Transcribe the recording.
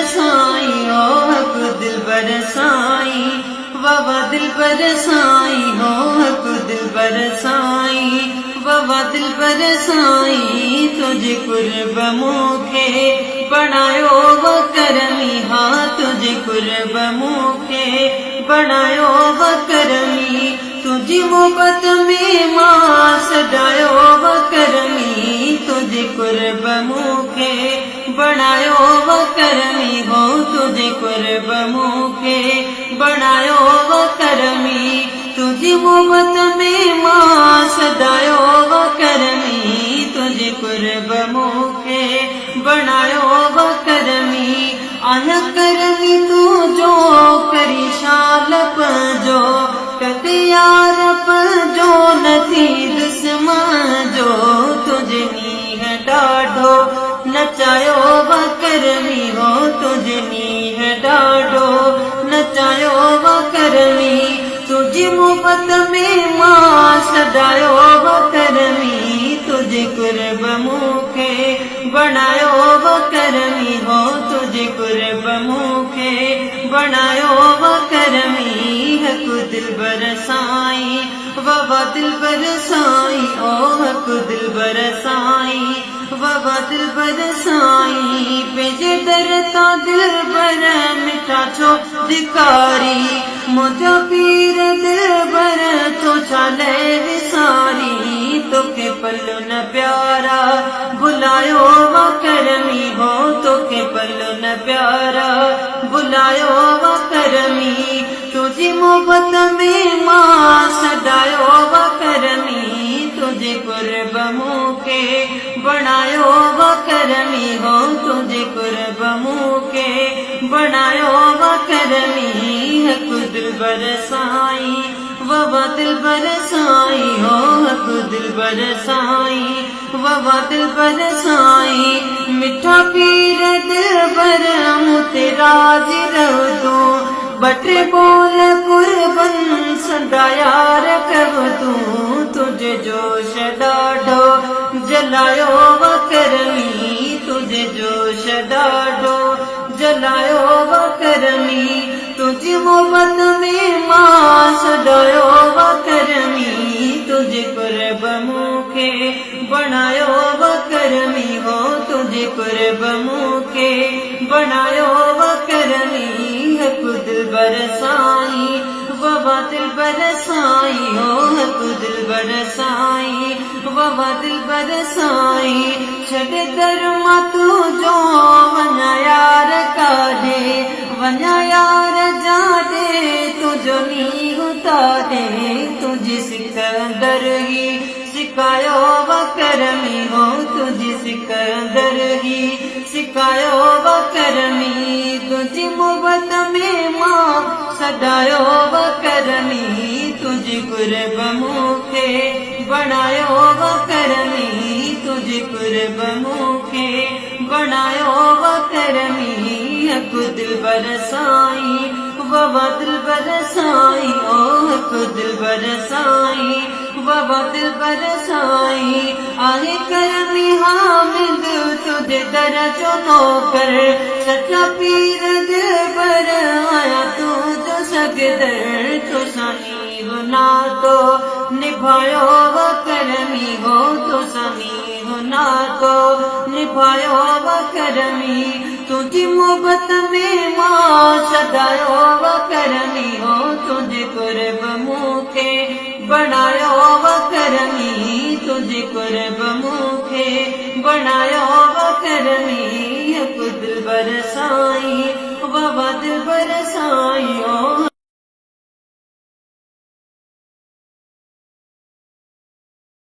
साईं, ओ हक दिलबर साईं, बाबा दिलबर साईं, हो हक दिलबर साईं, बाबा दिलबर साईं। तुंहिंजे कुर्ब मूंखे बणायो वकरमी, हा तुंहिंजे कुर्ब मूंखे बणायो वकरमी। तुंहिंजी मोहबत में मां सदायो वकरमी, तुंहिंजे कुर्ब मूंखे बणायो वकरमी, हो तुंहिंजे कुर्ब मूंखे बणायो वकरमी। तुंहिंजी मोहबत में मां सदायो वकरमी, तुंहिंजे कुर्ब मूंखे बणायो वकरमी। आहियां करमी तुंहिंजो करी शाल पंहिंजो, कॾहिं यार पंहिंजो न थी दुश्मन जो। तुंहिंजे नींहं ॾाढो नचायो वकरमी, हो तुंहिंजे नींहं ॾाढो नचायो वकरमी। तुंहिंजी मोहबत में मां सदायो वकरमी, तुंहिंजे कुर्ब मूंखे बणायो वकरमी, हो तुंहिंजे कुर्ब मूंखे बणायो वकरमी। हक दिलबर साईं, बाबा दिलबर साईं, ओ हक दिलबर साईं, बाबा दिलबर साईं। पंहिंजे दर तां दिलबर मिठा छो धिकारी, मुंहिंजो पीर दिलबर तो छा लाइ विसारी। तोखे पल न प्यारा भुलायो वकरमी, हो तोखे पल न प्यारा भुलायो वकरमी। तुंहिंजी मोहबत में मां सदायो वकरमी, तुंहिंजे कुर्ब मूंखे बणायो वकरमी, हो तुंहिंजे कुर्ब मूंखे बणायो वकरमी। हक दिलबर साईं, बाबा दिलबर साईं, हो हक दिलबर साईं, बाबा दिलबर साईं। मिठा पीर दिलबर मूं ते राज़ी रहो तूं, ॿ टे ॿोल कुर्बन संदा यार कयो तूं। तुंहिंजे जोश ॾाढो जलायो वकरमी, तुंहिंजे जोश ॾाढो जलायो वकरमी। तुंहिंजी मोहबत में मां सदायो वकरमी, तुंहिंजे कुर्ब मूंखे बणायो वकरमी, हो तुंहिंजे कुर्ब मूंखे बणायो वकरमी। हक दिलबर साईं, बाबा दिलबर साईं, हो हक दिलबर साईं, बाबा दिलबर साईं। छॾे दर मां तुंहिंजो वञा यार काॾे, वञा यार जाॾे तुंहिंजो नींहुं ताॾे। तुंहिंजी सिकंदर ही सिकायो वकरमी, हो तुंहिंजी सिकंदर ही सिकायो वकरमी। तुंहिंजी मोहबत में मां सदायो वकरमी, तुंहिंजी कुर्ब मूंखे बणायो वकरमी, तुंहिंजी कुर्ब मूंखे बणायो वकरमी। हक दिलबर साईं, बाबा दिलबर साईं, ओ हक दिलबर साईं, बाबा दिलबर साईं। आहे करमी हामिद तुंहिंजे दर जो नौकर, सचा पीर दिलबर आया तुंहिंजो सगदर। तो साईं नातो निभायो वकरमी, हो तो साईं नातो निभायो वकरमी। तुंहिंजी मोहबत में मां सदायो वकरमी, हो तुंहिंजे कुर्ब मूंखे बणायो वकरमी, तुंहिंजे कुर्ब मूंखे बणायो वकरमी। हक दिलबर साईं, बाबा दिलबर साईं।